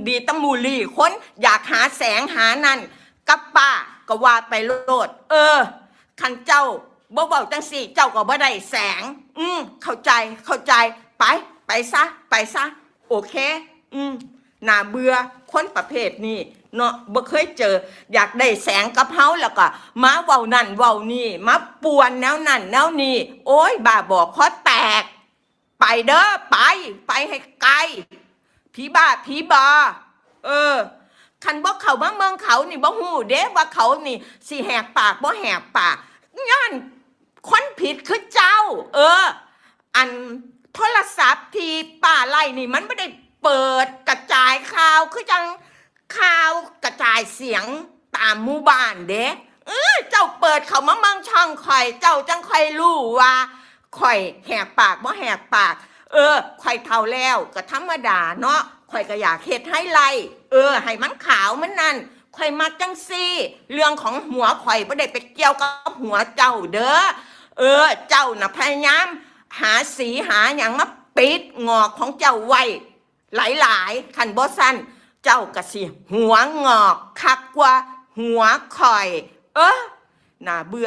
ດີຕຳບູລີ ຄົນຢາກຫາແສງຫານັ້ນກັບປ້າກໍວ່າໄປໂລດ. ເອີ ຄັນເຈົ້າບໍ່ເວົ້າຈັ່ງຊີ້ ເຈົ້າກໍບໍ່ໄດ້ແສງ. ອືມ ເຂົ້າໃຈ ເຂົ້າໃຈ. ໄປ ໄປຊະ ໄປຊະ. ໂອເຄ. ອືມ ໜ້າເບື່ອ ຄົນປະເພດນີ້ເນາະ ບໍ່ເຄີຍເຈີ. ຢາກໄດ້ແສງກັບເຮົາ ແລ້ວກໍມາເວົ້ານັ້ນເວົ້ານີ້ ມາປ່ວນແນວນັ້ນແນວນີ້. ໂອ້ຍ ບ້າບອຄໍແຕກ. ໄປເດີ ໄປ ໄປໃຫ້ໄກ ຜີບ້າຜີບອ. ເອີ ຄັນບໍ່ເຂົ້າມາເມືອງເຂົານີ້ ບໍ່ຮູ້ເດ້ວ່າເຂົານີ້ຊິແຫກປາກບໍ່ແຫກປາກ ຍ້ອນຄົນຜິດຄືເຈົ້າ. ເອີ ອັນໂທລະສັບທີ່ປ້າໄລ່ນີ້ ມັນບໍ່ໄດ້ເປີດກະຈາຍຂ່າວຄືຈັ່ງຂ່າວກະຈາຍສຽງຕາມໝູ່ບ້ານເດ້. ເອີ ເຈົ້າເປີດເຂົ້າມາເບິ່ງຊ່ອງຂ້ອຍ ເຈົ້າຈັ່ງຄ່ອຍຮູ້ວ່າຂ້ອຍແຫກປາກບໍ່ແຫກປາກ. ເອີ ຂ້ອຍເຖົ້າແລ້ວກໍທຳມະດາເນາະ ຂ້ອຍກໍຢາກເຮັດໄຮໄລ້ ເອີ ໃຫ້ມັນຂາວມັນນັ້ນ. ຂ້ອຍມັກຈັ່ງຊີ້. ເລື່ອງຂອງຫົວຂ້ອຍບໍ່ໄດ້ໄປກ່ຽວກັບຫົວເຈົ້າເດີ. ເອີ ເຈົ້ານະພະຍາຍາມຫາສີຫາຫຍັງມາປິດງອກຂອງເຈົ້າໄວ້ຫຼາຍໆ ຄັນບໍ່ຊັ້ນເຈົ້າກໍຊິຫົວງອກຄັກກວ່າຫົວຂ້ອຍ. ເອີ ໜ້າເບື່ອ